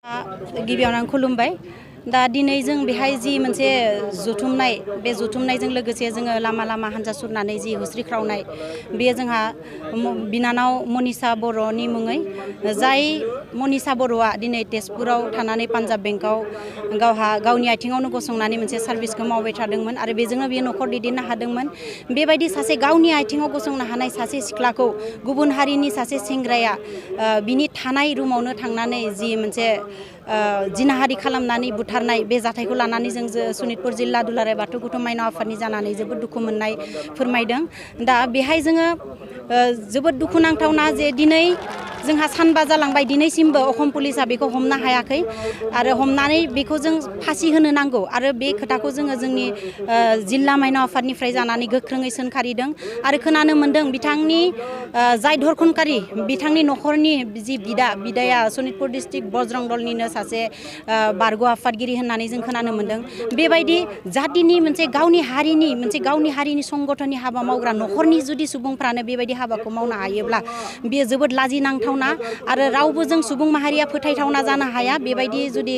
गिबियावनो आं खुलुमबाय दा दिनै जों बेहाय जि मोनसे जुथुमनाय बे जुथुमनायजों लोगोसे जोङो लामा लामा हान्जा सुरनानै जि हुस्रिख्रावनाय बेयो जोंहा बिनानाव मनिसा बर'नि मुङै जाय मनिसा बर'आ दिनै तेजपुराव थानानै पान्जाब बेंकआव गावनि आथिङावनो गसंनानै मोनसे सार्भिसखौ मावबाय थादोंमोन आरो बेजोंनो बियो न'खर दैदेननो हादोंमोन। बेबायदि सासे गावनि आथिङाव गसंनो हानाय सासे सिख्लाखौ गुबुन हारिनि सासे सेंग्राया बिनि थानाय रुमावनो थांनानै जि मोनसे जिनाहारि खालामनानै बुथारनाय बे जाथायखौ लानानै जों सनितपुर जिल्ला दुलाराय बाथौ गौथुम माइनाव आफादनि जानानै जोबोद दुखु मोननाय फोरमायदों। दा बेहाय जोङो जोबोद दुखु नांथावना जे दिनै जोंहा सानबा जालांबाय दिनैसिमबो अखम पुलिसा बेखौ हमनो हायाखै आरो हमनानै बेखौ जों फासि होनो नांगौ आरो बे खोथाखौ जोङो जोंनि जिल्ला माइनाव आफादनिफ्राय जानानै गोख्रोङै सोंखारिदों आरो खोनानो मोन्दों बिथांनि जाय धरखनकारि बिथांनि न'खरनि जि बिदाया सनितपुर डिस्ट्रिक्ट बज्रं दलनिनो सासे बारग' आफादगिरि होननानै जों खोनानो मोन्दों। बेबायदि जातिनि मोनसे गावनि हारिनि संगठननि हाबा मावग्रा न'खरनि जुदि सुबुंफ्रानो बेबायदि हाबाखौ मावनो हायोब्ला बेयो जोबोद लाजिनांथावना आरो रावबो जों सुबुं माहारिया फोथायथावना जानो हाया। बेबायदि जुदि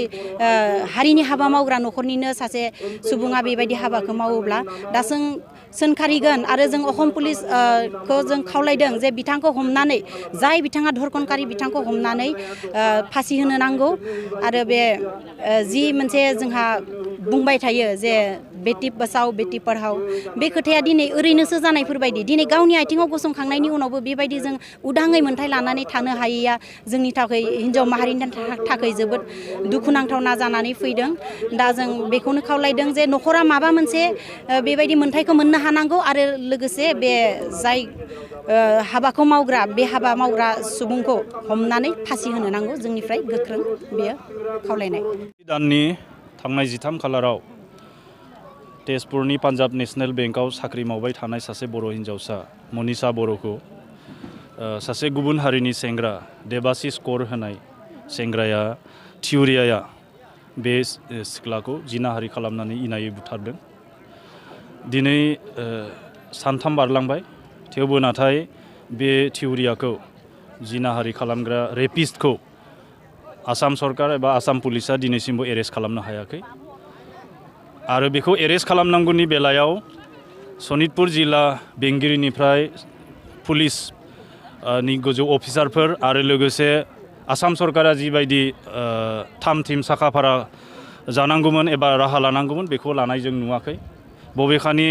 हारिनि हाबा मावग्रा न'खरनिनो सासे सुबुङा बेबायदि हाबाखौ मावोब्ला दा जों सोंखारिगोन आरो जों अखम पुलिसखौ जों खावलायदों जे बिथांखौ हमनानै जाय बिथाङा धरखनकारि बिथांखौ हमनानै फासि होनो नांगौ आरो बे जि मोनसे जोंहा बुंबाय थायो जे बेटि बाचाव बेटि पढ़ाओ बे खोथाया दिनै ओरैनोसो जानायफोरबायदि दिनै गावनि आथिङाव गसंखांनायनि उनावबो बेबायदि जों उदाङै मोन्थाय लानानै थानो हायैया जोंनि थाखाय हिन्जाव माहारिनि थाखाय जोबोद दुखुनांथावना जानानै फैदों। दा जों बेखौनो खावलायदों जे न'खरा माबा मोनसे बेबायदि मोन्थायखौ मोननो हानांगौ आरो लोगोसे बे जाय हाबाखौ मावग्रा बे हाबा मावग्रा सुबुंखौ हमनानै फासि होनो नांगौ जोंनिफ्राय गोख्रों बेयो खावलायनाय। दाननि थांनाय 13 खालाराव तेजपुरनि पान्जाब नेशनेल बेंकआव साख्रि मावबाय थानाय सासे बर' हिन्जावसा मनिसा बर'खौ सासे गुबुन हारिनि सेंग्रा देबासिस कर होनाय सेंग्राया थिउरियाया बे सिख्लाखौ जिनाहारि खालामनानै इनायै बुथारदों। दिनै सानथाम बारलांबाय थेवबो नाथाय बे थिउरियाखौ जिनाहारि खालामग्रा रेपिस्टखौ आसाम सरकार एबा आसाम पुलिसा दिनैसिमबो एरेस्ट खालामनो हायाखै आरो बेखौ एरेस्ट खालामनांगौनि बेलायाव सनितपुर जिल्ला बेंगिरिनिफ्राय पुलिसनि गोजौ अफिसारफोर आरो लोगोसे आसाम सरकारा जिबायदि थाम थिम साखाफारा जानांगौमोन एबा राहा लानांगौमोन बेखौ लानाय जों नुवाखै। बबेखानि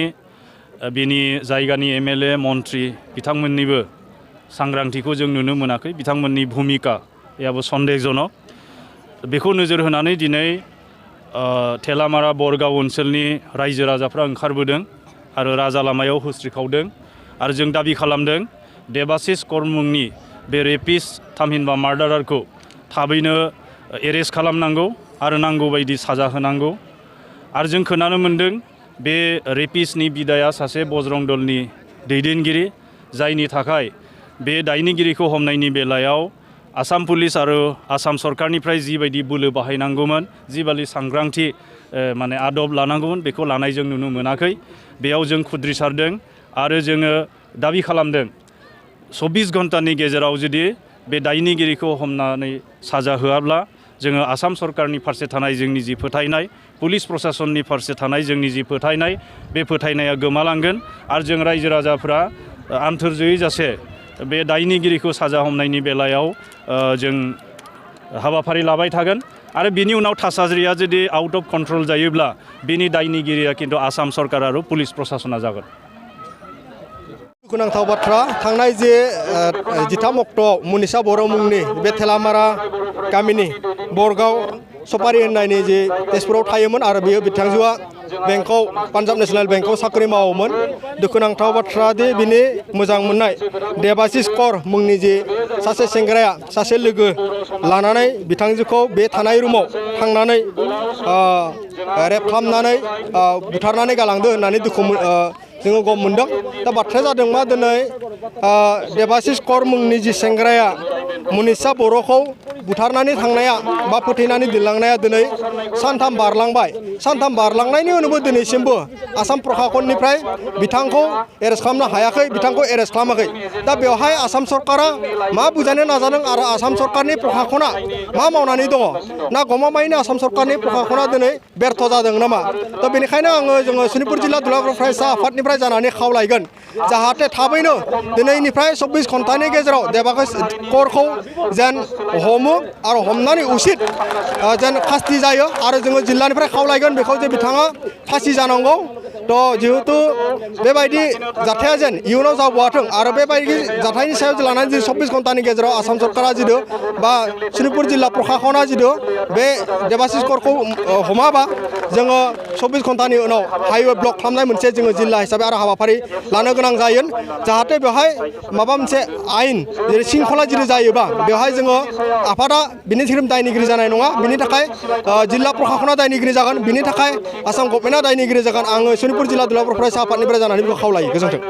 बेनि जायगानि एमएलए मन्त्रि बिथांमोननिबो सांग्रांथिखौ जों नुनो मोनाखै। बिथांमोननि भुमिकायाबो सन्देहजनक। बेखौ नोजोर होनानै दिनै थेलामारा बरगाव ओनसोलनि रायजो राजाफ्रा ओंखारबोदों आरो राजा लामायाव हुस्रिखावदों आरो जों दाबि खालामदों देबासिस कर मुंनि बे रेपिस्ट थामहिनबा मार्डारारखौ थाबैनो एरेस्ट खालामनांगौ आरो नांगौ बायदि साजा होनांगौ। आरो जों खोनानो मोन्दों बे रेपिस्टनि बिदाया सासे बज्रं दलनि दैदेनगिरि जायनि थाखाय बे दायनिगिरिखौ हमनायनि बेलायाव आसाम पुलिस आरो आसाम सरकारनिफ्राय जिबायदि बोलो बाहायनांगौमोन जिबायदि सांग्रांथि माने आदब लानांगौमोन बेखौ लानाय जों नुनो मोनाखै। बेयाव जों खुद्रिसारदों आरो जोङो दाबि खालामदों 24 घन्टानि गेजेराव जुदि बे दायनिगिरिखौ हमनानै साजा होआब्ला जोङो आसाम सरकारनि फारसे थानाय जोंनि जि फोथायनाय पुलिस प्रशासननि फारसे थानाय जोंनि जि फोथायनाय बे फोथायनाया गोमालांगोन आरो जों रायजो राजाफ्रा आन्थोरजयै जासे बे दायनिगिरिखौ साजा हमनायनि बेलायाव जों हाबाफारि लाबाय थागोन आरो बिनि उनाव थासारिया जुदि आउट अफ कन्ट्रल जायोब्ला बिनि दायनिगिरिया खिन्थु आसाम सरकार आरो पुलिस प्रशासना जागोन। दुखुनांथाव बाथ्रा थांनाय जे 13 अक्ट'आव मनिसा बर' मुंनि बे थेलामारा गामिनि बरगाव सफारि होननायनि जे तेजपुराव थायोमोन आरो बेयो बिथांजोआ बेंकआव पान्जाब नेशनेल बेंकआव साख्रि मावोमोन। दुखुनांथाव बाथ्रा दि बिनि मोजां मोननाय देबासिस कर मुंनि जे सासे सेंग्राया सासे लोगो लानानै बिथांजोखौ बे थानाय रुमाव थांनानै रेप खालामनानै बुथारनानै गालांदो होननानै जोङो गम मोनदों। दा बाथ्राया जादों मा दिनै देबासिस कर मुंनि जि सेंग्राया मनीषा बर'खौ बुथारनानै थांनाया बा फोथैनानै दिनलांनाया दिनै सानथाम बारलांबाय सानथाम बारलांनायनि उनावबो दिनैसिमबो आसाम प्रशासननिफ्राय बिथांखौ एरेस्ट खालामनो हायाखै बिथांखौ एरेस्ट खालामाखै दा बेवहाय आसाम सरकारा मा बुजायनो नाजादों आरो आसाम सरकारनि प्रशासना मा मावनानै दङ ना गमामायैनो आसाम सरकारनि प्रशासना दिनै बेर्थ जादों नामा दा बेनिखायनो जोङो सनितपुर जिल्ला दुलाराय बर' फरायसा आफादनिफ्राय जानानै खावलायगोन जाहाथे थाबैनो दिनैनिफ्राय 24 घन्टानि गेजेराव देबाशिष करखौ जेन हमो आरो हमनानै उचित जेन फासि जायो आरो जोङो जिल्लानिफ्राय खावलायगोन बेखौ जे बिथाङा फासि जानांगौ तो जिहेतु बेबायदि जाथाया जेन इयुनाव जाबावाथों आरो बेबायदि जाथायनि सायाव लानानै जि 24 घन्टानि गेजेराव आसाम सरकारा जिदो बा सनितपुर जिल्ला प्रशासना जिदो बे देबाशिष करखौ हमाबा जोङो 24 घन्टानि उनाव हाइवे ब्लक खालामनाय मोनसे जोङो जिल्ला हिसाबै आरो हाबाफारि लानो गोनां जागोन जाहाथे बेवहाय माबा मोनसे आयेन जेरै शृंखला जुदि जायोबा बेवहाय जोङो आफादा बिनि धोरोम दायनिगिरि जानाय नङा बिनि थाखाय जिल्ला प्रशासना दायनिगिरि जागोन बिनि थाखाय आसाम गभर्नमेन्टआ दायनिगिरि जागोन आङो सनितपुर जिल्ला दुलाराय बर' फरायसा आफादनिफ्राय जानानै बेखौ खावलायो गोजोन्थों